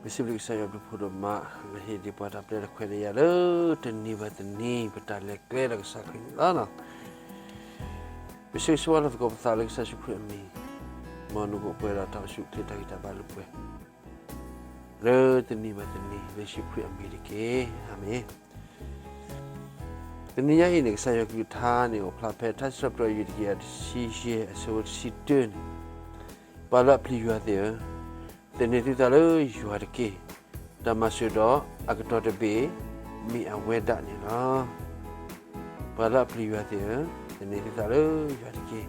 ပစံးဘျုးကစၢ်ယွၤဘျုးဖှိၣ်ဒိၣ်မး လၢဟ့ၣ်ဒံးပှၤတၢ်ပျဲတၢ်ခွဲးတၢ်ယာ်လၢတနံၤဘၣ်တနံၤ ပတၢ်လဲၤကျဲဒီးကစၢ်ခရံာ်န့ၣ်လီၤ. ပဆၢဂ့ၤဆၢဝါလၢသကိးပသးလၢကစၢ်ယ့ၣ်ၡူးခရံာ်အမံၤ, မ်နအိၣ်ပှဲၤဒီးတၢ်အိၣ်ဆူၣ်အိၣ်ချ့တၢ်ဂံၢ်တၢ်ဘါလၢပှဲၤ လၢတနံၤဘၣ်တနံၤ လၢယ့ၣ်ၡူးခရံာ်အမံၤတက့ၢ်. အၤမ့ၣ်. တနံၤညါအံၤန့ၣ် ကစၢ်ယွၤကလုၢ်ကထါန့ၣ် အိၣ်ဖျါဖဲထါစံးထီၣ်ပတြၢၤ ယုၢ်တကယၤတဆံယဲၢ် အဆၢဖိတဆံတၢန့ၣ်, ပှၤလၢအပျံၤယွၤသ့ၣ်ဧၢ, သန့ၤသုသးလၢယွၤတက့ၢ်. တၢ်မၤစၢၤဒီးအကတီၢ်တဘ့ၣ် မ့ၢ်အဝဲဒၣ်န့ၣ်လီၤ. ပှၤလၢအပျံၤယွၤသ့ၣ်ဧၢ, သန့ၤသုသးလၢယွၤတက့ၢ်.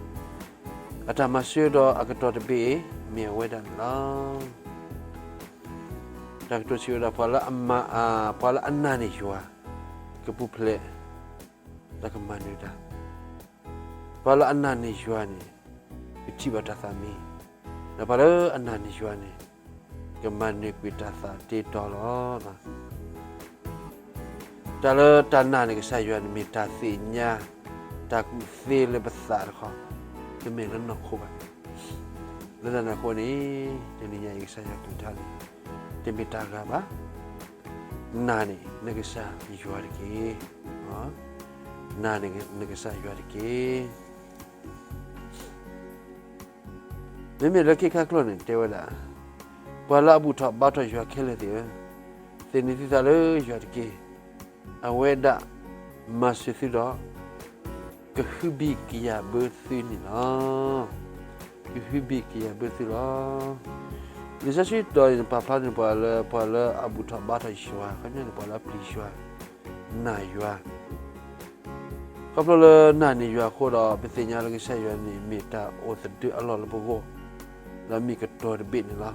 အတၢ်မၤစၢၤဒီးအကတီၢ်တဘ့ၣ် မ့ၢ်အဝဲဒၣ်န့ၣ်လီၤ. တၢ်ကတိၤစံးဝဲဒၣ် ပှၤလၢအမၤအါ, ပှၤလၢအနာ်န့ၢ်ယွၤ ကပူၤဖျဲး ဒီးကမၤနၢၤတၢ်, ပှၤလၢအနာ်န့ၢ်ယွၤန့ၣ် ကထံၣ်ဘၣ်တၢ်သးမံ, ဒီးပှၤလၢအနာ်န့ၢ်ယွၤန့ၣ် ကမၤနၢၤကွံာ်တၢ်သးဒ့ဒီလီၤ. တၢ်လၢတၢ်နာ်န့ၢ်ကစၢ်ယွၤန့ၣ် မ့ၢ်တၢ်သ့ၣ်ညါ တၢ်ကူၣ်သ့လၢပသးတခီ, တမ့ၢ်လၢနီၢ်ခိဘၣ်. လၢတၢ်န့ၣ်အဃိန့ၣ် တနံၤညါအံၤကစၢ်ယွၤကလုၢ်ကထါန့ၣ် တမ့ၢ်တၢ်ဂၤဘၣ်. နာ်န့ၢ်နကစၢ်ယွၤတက့ၢ်. နာ်န့ၢ်နကစၢ်ယွၤတက့ၢ်. မ့မ့ၢ်လၢခံခါကျိာ်န့ၣ် တဲဝဲဒၣ်, ပှၤလၢအဘူၣ်ထီၣ်ဘါထီၣ်ယွၤခဲလၢာ်သ့ၣ်ဧၢ, သန့ၤသုသးလၢယွၤတက့ၢ်. အဝဲဒၣ်မၤစၢၤသုဒီး ကဟုဘံၣ်ကယာ်ဘၢသုန့ၣ်လီၤ. ကဟုဘံၣ်ကယာ်ဘၢသုလီၤ. လံာ်စီဆှံတီၤန့ၣ် ပာ်ဖျါန့ၢ်ပှၤလၢ ပှၤလၢအဘူၣ်ထီၣ်ဘါထီၣ်ယွၤ, ခီပညီန့ၣ် ပှၤလၢအပျံၤယွၤ, နာ်ယွၤ. ခီဖျိလၢနာ်န့ၢ်ယွၤအဃိဒီး ပသ့ၣ်ညါလၢကစၢ်ယွၤန့ၣ် မ့ၢ်တၢ်အိၣ်သဒၢအလီၢ်လၢပဂီၢ်, ဒီးမ့ၢ်ကတီၤတဘ့ၣ်န့ၣ်လီၤ.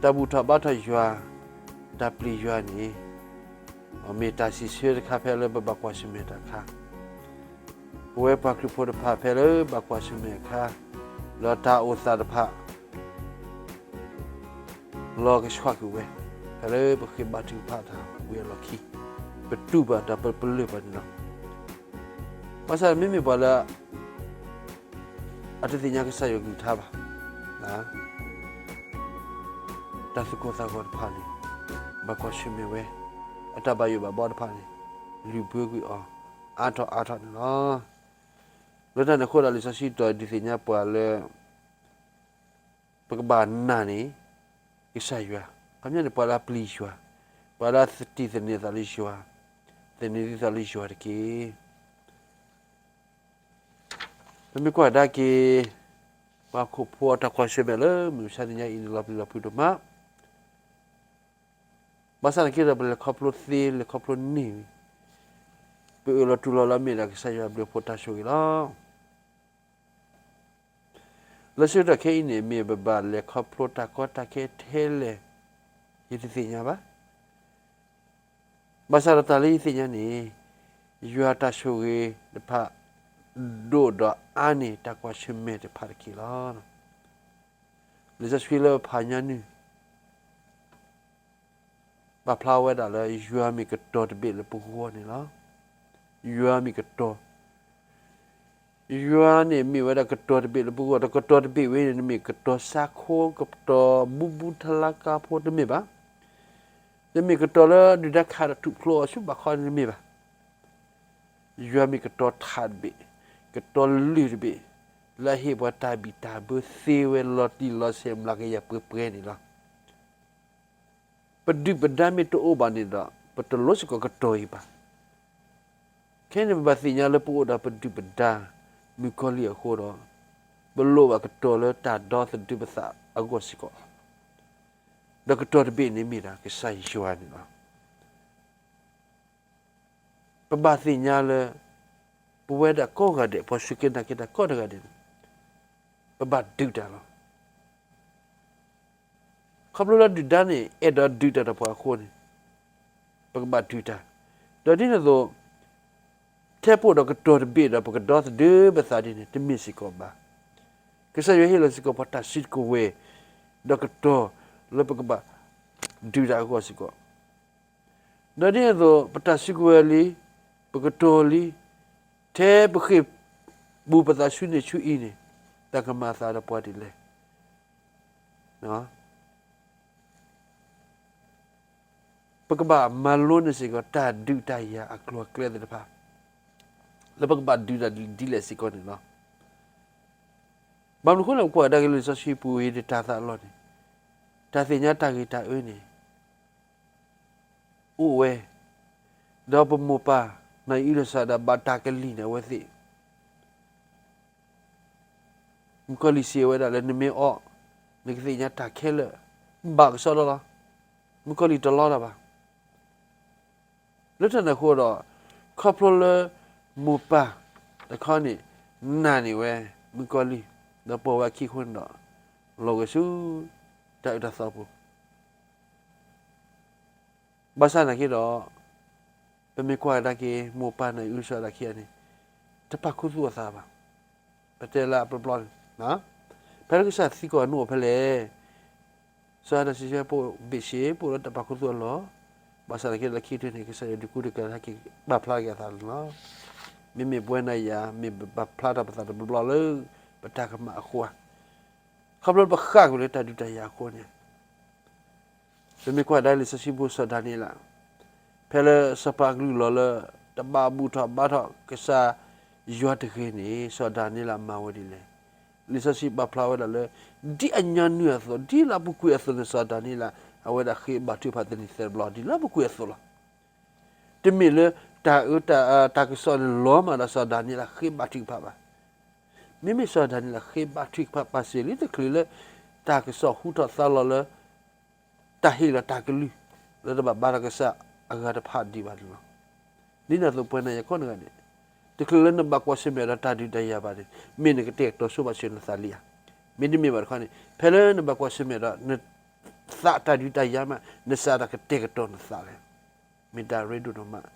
တၢ်ဘူၣ်ထီၣ်ဘါထီၣ်ယွၤ, တၢ်ပျံၤယွၤန့ၣ် မ့ၢ်တၢ်စံးဆၢတခါဖဲလၢပဘၣ်ကွၢ်ဆၢၣ်မဲာ်တၢ်အခါ, ပဝဲပှၤခရံာ်ဖိတဖၣ်ဖဲလၢဘၣ်ကွၢ်ဆၢၣ်မဲာ်အခါ, ဒီးတၢ်အိၣ်သးတဖၣ် လီၤကဆှီကွံာ်ဝဲ, ဖဲလၢပဃ့ဘါထုကဖၣ်တၢ်ဝံၤအလီၢ်ခံ, ပတူၢ်ဘၣ်တၢ်ပလၢၢ်ဘၣ်န့ၣ်လီၤ. ဘၣ်ဆၣ်မ့မ့ၢ်ပှၤလၢ အတသ့ၣ်ညါကစၢ်ယွၤကလုၢ်ကထါဘၣ်, တၢ်သူၣ်ကိၢ်သးဂီၤတဖၣ်န့ၣ် ဘၣ်ကွၢ်ဆၢၣ်မဲာ်ဝဲ, အတၢ်ဘၣ်ယိၣ်ဘၣ်ဘှီတဖၣ်န့ၣ် လုၢ်ဘၢကွံာ်အီၤ အါထီၣ်အါထီၣ်န့ၣ်လီၤ. လၢတၢ်န့ၣ်အဃိဒီး လံာ်စီဆှံတီၤဒုးသ့ၣ်ညါပှၤလၢ ပကဘၣ်နာ်န့ၢ် ကစၢ်ယွၤ, ခီပညီန့ၣ် ပှၤလၢအပျံၤယွၤ, ပှၤလၢအသတံၢ်သန့ၤအသးလၢယွၤ, သန့ၤသုသးလၢယွၤတက့ၢ်. ပမ့ၢ်ကွၢ်ကဒါက့ၤ ပှၤဟီၣ်ခိၣ်ဖိအတၢ်ကွၢ်ဆၢၣ်မဲာ်လၢမုၢ်မဆါတနံၤညါအံၤန့ၣ် လီၤပျံၤလီၤဖုးဒိၣ်မး. ဘၣ်ဆၣ်သနာ်က့ဒီး ပလဲၤခီဖျိသ့ လဲၤခီဖျိန့ၢ်ဝံၤ, ပအၢၣ်လီၤတူၢ်လိာ်လၢအမ့ၢ်ဒၣ်ကစၢ်ယွၤအဘျုးအဖှိၣ်တၢ်ဆိၣ်ဂ့ၤလီၤ. လၢဆၢကတီၢ်ခဲအံၤန့ၣ် မ့ၢ်ပဘၣ်လဲၤခီဖျိတၢ်ကီတၢ်ခဲထဲလဲၣ်, ယတသ့ၣ်ညါဘၣ်. ဘၣ်ဆၣ်ဒီးတၢ်လၢယသ့ၣ်ညါန့ၣ် ယွၤတၢ်ဆိၣ်ဂ့ၤတဖၣ် ဒိၣ်ဒီးအါန့ၢ်တၢ်ကွၢ်ဆၢၣ်မဲာ်တဖၣ်တက့ၢ်လီၤ. လံာ်စီဆှံလၢဖးညါနုၢ် ပာ်ဖျါဝဲဒၣ်လၢ ယွၤမ့ၢ်ကတီၤတဘ့ၣ်လၢပဂီၢ်န့ၣ်လီၤ. ယွၤမ့ၢ်ကတီၤ, ယွၤန့ၣ်မ့ၢ်ဝဲဒၣ်ကတီၤတဘ့ၣ်လၢပဂီၢ်, ဒီးကတီၤတဘ့ၣ်ဝဲန့ၣ် တမ့ၢ်ကတီၤဆါခိ ကတီၤဘူဘူထလါကါဖိတမ့ၢ်ဘၣ်. တမ့ၢ်ကတီၤလၢဒုၣ်ဒါခးဒီးထူၣ်ဖျိအီၤဆူဘးခီန့ၣ်တမ့ၢ်ဘၣ်. ယွၤမ့ၢ်ကတီၤထးတဘ့ၣ်, ကတီၤလုၢ်တဘ့ၣ်, လၢအဟ့ၣ်ပှၤတၢ်ဘံၣ်တၢ်ဘၢသ့ဝဲလီၤတံၢ်လီၤဆဲး မျးကယၤပှဲၤပှဲၤန့ၣ်လီၤ. ပဒုၣ်ပဒါမ့ၢ်တအိၣ်ဘၣ်န့ၣ်ဒီး ပတလိၣ်စ့ၢ်ကီးကတီၤအံၤဘၣ်. ခဲအံၤန့ၣ် ပဘၣ်သ့ၣ်ညါလၢပအိၣ်ဒီးပဒုၣ်ပဒါ မုၣ်ကီၤလံၢ်အဃိဒီး ပလိၣ်ဘၣ်ကတီၤလၢတၢ်ဒီသဒၢပသးအဂီၢ်စ့ၢ်ကီး, ဒီးကတီၤတဘ့ၣ်န့ၣ်မ့ၢ်ဒၣ်ကစၢ်ယွၤန့ၣ်လီၤ. ပဘၣ်သ့ၣ်ညါလၢ ပဝဲဒၣ်ကိးဂၤဒဲး ပှၤစူၢ်က့ၤနာ်က့ၤတၢ်ကိးတဂၤဒဲးန့ၣ် ပဘၣ်ဒုးတၢ်လီၤ. ခီဖျိလၢဒုၣ်ဒါန့ၣ် အဲၣ်ဒိးဒုးတၢ်ဒီးပှၤအဃိန့ၣ် ပကဘၣ်ဒုးတၢ်, ဒီးဒ်န့ၣ်အသိး ထဲပအိၣ်ဒီးကတီၤတဘ့ၣ်ဒီး ပကဒီသဒၢပသးဒ်န့ၣ် တမ့ၢ်စ့ၢ်ကီးဘၣ်. ကစၢ်ယွၤဟ့ၣ်လီၤစ့ၢ်ကီးပှၤတၢ်စုကဝဲၤ ဒီးကတီၤလၢပကဘၣ်ဒုးတၢ်အဂီၢ်စ့ၢ်ကီး, ဒီးဒ်န့ၣ်အသိး ပတၢ်စုကဝဲၤလံ, ပကတီၤလံ, ထဲပဃ့ၢ်ပူၤပသးဆူန့ၣ်ဆူအံၤန့ၣ် တၢ်ကမၤအသးဒီးပှၤဒ်လဲၣ်. ပကဘၣ်မၤလိန့ၢ်စ့ၢ်ကီးတၢ်ဒုးတၢ်ယၤအကျိၤအကျဲသ့ၣ်တဖၣ် လၢပကဘၣ်ဒုးတၢ်ဒ်လဲၣ်စ့ၢ်ကီးန့ၣ်လီၤ. ဘၣ်မနုၤအဃိလဲၣ် ပကွၢ်ကဒါက့ၤလံာ်စီဆှံပူၤအံၤ တၢ်သးအလီၢ်န့ၣ်, တၢ်သ့ၣ်ညါတၢ်ဂ့ၤတၢ်အၢန့ၣ် အိၣ်ဝဲ, ဒီးပမိၢ်ပၢ် နီၢ်အံၣ်အုဒီးစီၤအၤဒၣ် ဘၣ်တၢ်ကလံၣ်န့ၣ်အဝဲသ့ၣ် မုၣ်ကီၤလံၢ်စံးဝဲဒၣ်လၢ နမ့ၢ်အီၣ် နကသ့ၣ်ညါတၢ်ခဲလၢာ်, ဘၣ်ကစီဒီလီၤ. မုၣ်ကီၤလံၢ်တလီတၢ်ဘၣ်. လၢတၢ်န့ၣ်အဃိဒီး ခီဖျိလၢ မိၢ်ပၢ်တခီန့ၣ် နာ်န့ၢ်ဝဲ မုၣ်ကီၤလံၢ် ဒီးပိာ်ဝဲအခံအဃိန့ၣ်ဒီး လီၤဂဲၤဆူ တၢ်အၢတၢ်သီပူၤ ဘၣ်ဆၣ်နာ်က့ဒီး ပမ့ၢ်ကွၢ်ကဒါက့ၤ မိၢ်ပၢ်နီၢ်အံၣ်အုဒီးစီၤအၤဒၣ်ခံဂၤန့ၣ် တပာ်ခူသူၣ်အသးဘၣ်. ပတဲလၢအပျီပျီန့ၣ်, ဖဲလၢကစၢ်သံကွၢ်အီၤ နအိၣ်ဖဲလဲၣ်, စီၤအၤဒၣ်စံးဆၢ ပအိၣ်ဘ့ၣ်ဆ့ ပအိၣ်လၢတၢ်ပာ်ခူသူၣ်အလီၢ်, ဘၣ်ဆၣ်နာ်က့ဒီး လၢခံကတၢၢ်န့ၣ် ကစၢ်ယွၤဒုးကူဒုးကၤလၢဟဲက့ၤပာ်ဖျါက့ၤအသးန့ၣ်လီၤ. မ့မ့ၢ်ပဝဲနၤယၤ မ့ၢ်ပာ်ဖျါထီၣ်ပသးတဘျီဘျီလၢ ပတၢ်ကမၣ်အဃိဧါ. ခီဖျိပဃၣ်ကွံာ်လၢတၢ်ဒုးတၢ်ယၤအဃိန့ၣ် ပမ့ၢ်ကွၢ်ကဒါလံာ်စီဆှံပူၤ စီၤဒၤနံးယ့လး, ဖဲလၢစီၤပၤအကလုၢ်လီၤလၢ တဘၣ်ဘူၣ်ထီၣ်ဘါထီၣ်ကစၢ်ယွၤတဂ့ၤန့ၣ် စီၤဒၤနံးယ့လးမၤဝဲဒ်လဲၣ်. လံာ်စီဆှံပာ်ဖျါဝဲဒၣ်လၢ ဒ်အညီနုၢ်အသိး ဒ်လၢအပူၤကွံာ်အသိးန့ၣ် စီၤဒၤနံးယ့လး အဝဲဒၣ်ဃ့ဘါထုကဖၣ်သန့ၤသဲတဘျီ ဒ်လၢအပူၤကွံာ်အသိးလီၤ. တမ့ၢ်လၢ တၢ်အၢ တၢ်ကစီၣ်န့ၣ်လီၤမၢ်ဒီး စီၤဒၤနံးယ့လးဃ့ဘါထုကဖၣ်ဘၣ်. မ့မ့ၢ်စီၤဒၤနံးယ့လးဃ့ဘါထုကဖၣ် ပာ်စၢၤလံတချုးလၢ တၢ်ကစီၣ်ဟူထီၣ်သါလီၤလၢ တၢ်ဟ့ၣ်လီၤတၢ်ကလုၢ် လၢတဘၣ်ဘါထီၣ်ကစၢ်အဂၤတဖၣ်ဒံးဘၣ်န့ၣ်လီၤ. ဒ်န့ၣ်အသိးပဝဲနၤယၤကိးဂၤဒဲး, တချုးလၢနဘၣ်ကွၢ်ဆၢၣ်မဲာ်ဒီးတၢ်ဒုးတၢ်ယၤဘၣ်န့ၣ် မ့ၢ်နကတဲာ်ကတီၤဆိဘၣ်စၢၤနသးလံဧါ. မ့တမ့ၢ်ဘၣ်တခီန့ၣ် ဖဲလၢနဘၣ်ကွၢ်ဆၢၣ်မဲာ်ဒီး နသးတၢ်ဒုးတၢ်ယၤမး နစးဒီးကတဲာ်ကတီၤနသးလဲၣ်. မ့ၢ်တၢ်ရ့ဒိၣ်ဒိၣ်မး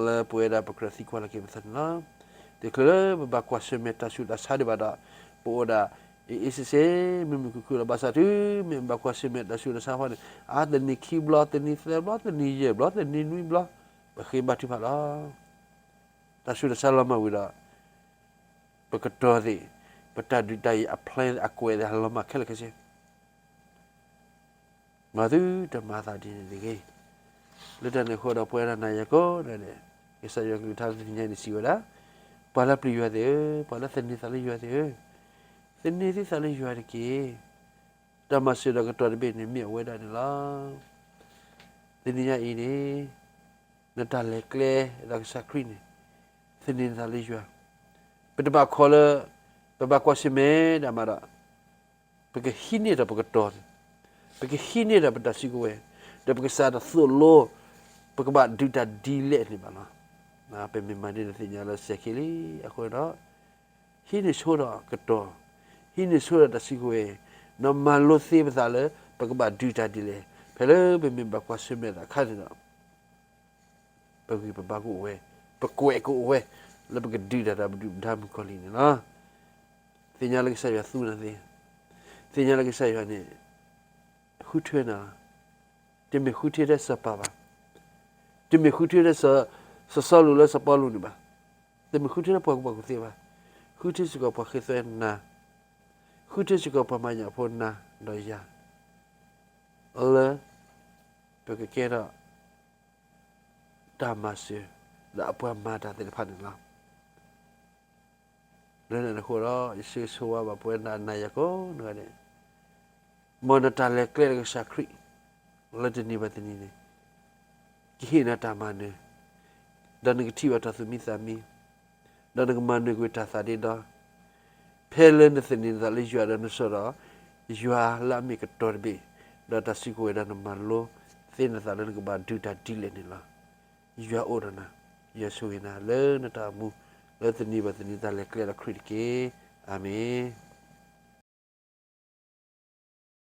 လၢပဝဲဒၣ်ပကြၢးသံကွၢ်လီၤက့ၤပသးန့ၣ်လီၤ. တချုးလၢပဘၣ်ကွၢ်ဆၢၣ်မဲာ်တၢ်ဆူးတၢ်ဆါဒံးဘၣ်ဒီး ပအိၣ်ဒၣ် အ့ၣ်အ့ၣ်စ့ၣ်စ့ၣ် မုာ်မုာ်ခုၣ်ခုၣ်လီၤ. ဘၣ်ဆၣ်တုၤမ့ၢ်ဘၣ်ကွၢ်ဆၢၣ်မဲာ်တၢ်ဆူးတၢ်ဆါဖဲန့ၣ် အါ သန့ၤခံဘျီ သန့ၤသၢဘျီ သန့ၤယဲၢ်ဘျီ သန့ၤနွံဘျီ ပဃ့ဘါထုကဖၣ်လီၤ. တၢ်ဆူးတၢ်ဆါလီၤမၢ်ဝံၤဒီး ပကတီၤသ့ၣ် ပတၢ်ဒုးတၢ်ယၤအ plan အကွဲးသ့ၣ်ဟးလီၤမၢ်ခဲလၢာ်ခဲဆ့ မ်သုတမၤသးဒ်န့ၣ်တဂ့ၤ. လၢတၢ်န့ၣ်အဃိဒီး ပဝဲဒၣ်နၤယၤကိးဂၤဒဲး ကစၢ်ယွၤကလုၢ်ကထါလၢတနံၤညါအံၤန့ၣ်စံးဝဲဒၣ်, ပှၤလၢပျံၤယွၤသ့ၣ်ဧၢ, ပှၤလၢသန့ၤသးလၢယွၤသ့ၣ်ဧၢ, သန့ၤသုသးလၢယွၤတက့ၢ်. တၢ်မၤစၢၤဒီးကတီၤတဘ့ၣ်န့ၣ် မ့ၢ်အဝဲဒၣ်န့ၣ်လီၤ. တနံၤညါအံၤန့ၣ် နတၢ်လဲၤကျဲဒီးကစၢ်ခရံာ်န့ၣ် သန့ၤနသးလၢယွၤ, ပတဘၣ်ခိးလၢ ပဘၣ်ကွၢ်ဆၢၣ်မဲာ်ဒၣ်မးဒီး ပကဟံးန့ၢ်ဒီးပကတီၤန့ၣ်, ပကဟံးန့ၢ်ဒီးပတၢ်စုကဝဲၤ, ဒီးပကစးထီၣ်သိၣ်လိ ပကဘၣ်ဒုးတၢ်ဒ်လဲၣ်န့ၣ်ဘၣ်လီၤ. ပမ့ၢ်မၤဒ်န့ၣ်သ့ၣ်ညါလၢစဲၤခံလံ. အဃိဒီး ဟံးန့ၢ်ဆိဒီးကတီၤ, ဟံးန့ၢ်ဆိဒီးတၢ်စုကဝဲၤ, ဒီးမၤလိသ့ပသးလၢ ပကဘၣ်ဒုးတၢ်ဒ်လဲၣ်. ဖဲလၢပမ့ၢ်ဘၣ်ကွၢ်ဆၢၣ်မဲာ်သးအခါန့ၣ်ဒီး ပဂံၢ်ပဘါကအိၣ်ဝဲ, ပကွဲးကအိၣ်ဝဲ လၢပကဒုးတၢ်ဒီးပဒုၣ်ပဒါမုၣ်ကီၤလံၢ်န့ၣ်လီၤ. သ့ၣ်ညါလၢကစၢ်ယွၤသူနၤသ့, သ့ၣ်ညါလၢကစၢ်ယွၤန့ၣ် ဃုထၢနၤလီၤ. တမ့ၢ်ဃုထၢထဲစီၤပၤဘၣ်, တမ့ၢ်ဃုထၢထဲစီၤစီလူးလၢစီၤပီလူးန့ၣ်ဘၣ်, တမ့ၢ်ဃုထၢထဲပှၤကူၣ်ဘၣ်ကူၣ်သ့ဘၣ်, ဃုထၢစ့ၢ်ကီးပှၤဃ့သွဲနၤ, ဃုထၢစ့ၢ်ကီးပှၤမၤညၣ်ဖိနၤဒီးယၤ လၢ ပကကဲထီၣ် တၢ်မၤစၢၤ ဒီးအပှၤမၤတၢ်သ့ၣ်တဖၣ်န့ၣ်လီၤ. လၢန့ၣ်အဃိဒီး ယဆၢဂ့ၤဆၢဝါဘၣ်ပဝဲဒၣ်နၤယၤကိးဂၤဒဲး, မ်နတၢ်လဲၤကျဲဒီးကစၢ်ခရံာ် လၢတနံၤဘၣ်တနံၤန့ၣ် ကဟ့ၣ်နၤတၢ်မၤနၢၤ, ဒီးနကထံၣ်ဘၣ်တၢ်သူၣ်မံသးမံ ဒီးနကမၤနၢၤကွံာ်တၢ်သးဒ့ဒီ, ဖဲလၢနသန့ၤနသးလၢယွၤဒီးနစိာ်ဒီး ယွၤလၢအမ့ၢ်ကတီၤတဘ့ၣ်, ဒီးတၢ်စုကဝဲၤဒီးနမၤလိသ့နသးလၢနကဘၣ်ဒုးတၢ်ဒ်လဲၣ်န့ၣ်လီၤ. ယွၤအိၣ်ဒီးနၤ, ယွၤဆိၣ်ဂ့ၤနၤလၢနတၢ်အိၣ်မူ, လၢတနံၤဘၣ်တနံၤတၢ်လဲၤကျဲဒီးခရံာ်တက့ၢ်. အၤမ့ၣ်.